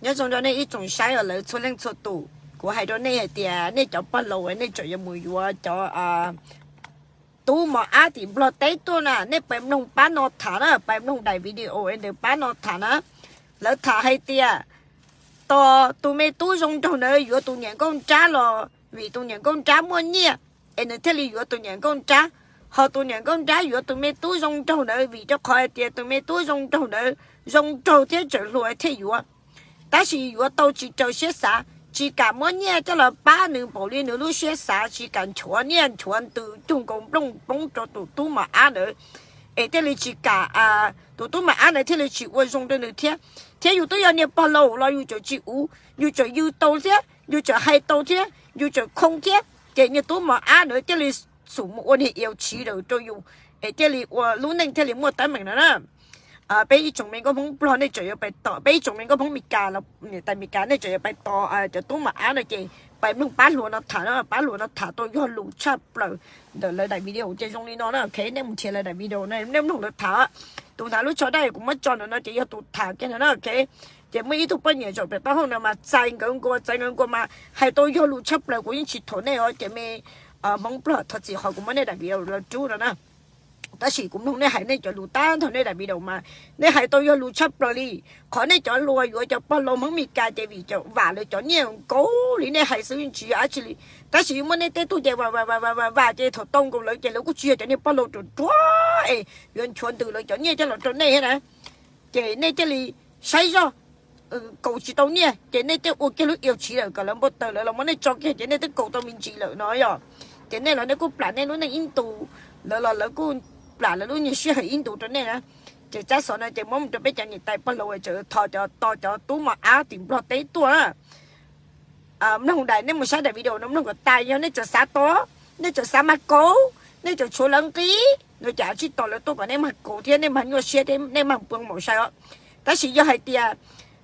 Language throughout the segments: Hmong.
Nyob zoo rau nej ib tsoom saib uas lawv txhua leej txhua tus, kuv hais rau nej hais tias nej cov pog laus nej tseem yuav mus yuav cov tub mos ab tim Nplog teb tuaj na, nej pais mloog pab no tham na, pais mloog daim video es ntawd pab no tham na. Lawv tham hais tias tos tus me tub zoo nraug ntawd yuav tus niam nkauj nrab los vim tus niam nkauj nrab muaj nyiaj es nws thiaj li yuav tus niam nkauj nrab, ho tus niam nkauj nrab yuav tus me tub zoo nraug ntawd vim rau qhov hais tias tus me tub zoo nraug ntawd zoo nraug thiab tseem hluas thiaj yuav. Tab sis yuav tau tsis raws siab xav, tsis kam muab nyiaj coj los pab nws npaum li nws lub siab xav, tsis kam nchuav nyiaj nchuav ntws cug nkaus nplooj poob rau tus tub mos ab ntawd, es thiaj li tsis kam, tus tub mos ab ntawd thiaj li tsis ua zoo rau nws thiab. Thiab yus twb yog niag pog laus los yus tseem tsis uv, yus tseem yws tau thiab, yus tseem hais tau thiab, yus tseem khoo thiab, ces niag tub mos ab ntawd thiaj li xum mus ua niag iau tsiv daws rau yus, es thiaj li ua lub neej thiaj li muaj teeb meem no na. Peb ib tsoom me nkauj Hmoob Nplog nej tseem yuav pais tos, peb ib tsoom me nkauj Hmoob Meskas, niam tais Meskas nej tseem yuav pais tos cov tub mos ab no ces pais mloog pab hluas no tham na, pab hluas no tham tau yog lus tshaj plaws ntawm lawv daim video ces zoo li no na, ok, nej mus nrhiav lawv daim video na, nej mloog lawv tham. Tus hnav lub tsho daj kuv muab tso ntawm no ces yog tus tham kiag no na, ok. Ces muaj ib tug poj niam zaum pem taub hau no mas txais nkawd nkaus, txais nkawd nkaus mas hais tau yog lus tshaj plaws, kuv yeej tsis thuam nej os ces me Hmoob Nplog thov txim qhov kuv muab nej daim video los rub no na. Tab sis kuv mloog nej hais nej cov lus tag nrho nej daim video mas nej hais tau yog lus tshaj plaws li. Qhov nej cov hluas yuav cov pog laus Hmoob Meskas ces vim cov vam lawv cov nyiaj nkaus li nej hais xwb, tsis yog dab tsi li. Tab sis muaj nej tej tug ces vam vam vam vam vam ces thaum tau nkaus lawv ces lawv kuj tsis yog cov niag pog laus ruam ruam es yuav nchuav ntws lawv cov nyiaj coj los rau nej thiab na. Ces nej thiaj li saib zoj, kaus tsis tau nyiaj ces nej thiaj ua kiag lub iau tsiv lawm kom lawv npau taws lawv los muab nej tso kiag ces nej twb kaus tau me ntsis lawm no yom. Ces nej los nej kuj plam nej lub neej ib ntus, lawv los lawv kuj plam lawv lub niag sij hawm ib ntus rau nej na. Ces tsab xov no ces muab mus rau peb cov niam tais pog laus tseem thov cov, tos cov tub mos ab tim Nplog teb tuaj na. Mloog daim, nej mus saib daim video no mloog kom tas, yog nej tseem xav tos, nej tseem xav mag kaus, nej tseem tshuav lawv nqi no ces tsij tos lawv tuaj kom nej mag kaus thiab nej mag nyuaj siab thiab nej mag pua maum sai os. Tab sis yog hais tias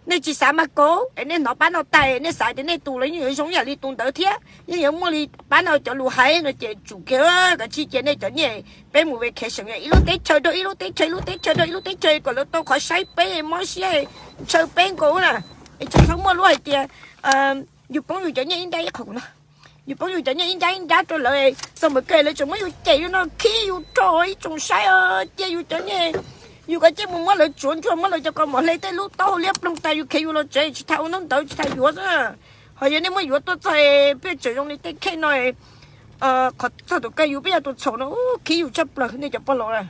nej tsis xav mag kaus es nej hnov pab no tas, nej xav tias nej tus los yeej yuav zoo ib yam li tus ntawd thiab yeej yuav muaj li pab no cov lus hais no ces tsum kiag, kav tsij cia nej cov nyiaj, peb mus vacation ib lub teb chaws rau ib lub teb chaws, ib lub teb chaws rau ib lub teb chaws kom lawv tau qhov saib peb, mob siab ntshaw peb nkaus na. Es tsis txhob muaj lub hais tias yus poob yus cov nyiaj ib nrab ib qho no, yus poob yus cov nyiaj ib nrab ib nrab rau lawv, txog mus kawg lawv tseem muab yus cem li no khib yus rau ib tsoom saib os. Cia yus cov nyiaj, yus kav tsij mus muab lawv tsuav ntsuag, muab lawv cov kaus mom hle tej lub taub hau liab ploog tas yus khiav yus los tsev, tsis tas ua ntaub ntawv, tsis tas yuav xwb. Ho yog nej muab yuav tuaj txog peb tseem zoo li tej khej no, qhov txog tus kawg yus peb yog tus txhaum no, khib yus tshaj plaws nej cov pog laus na.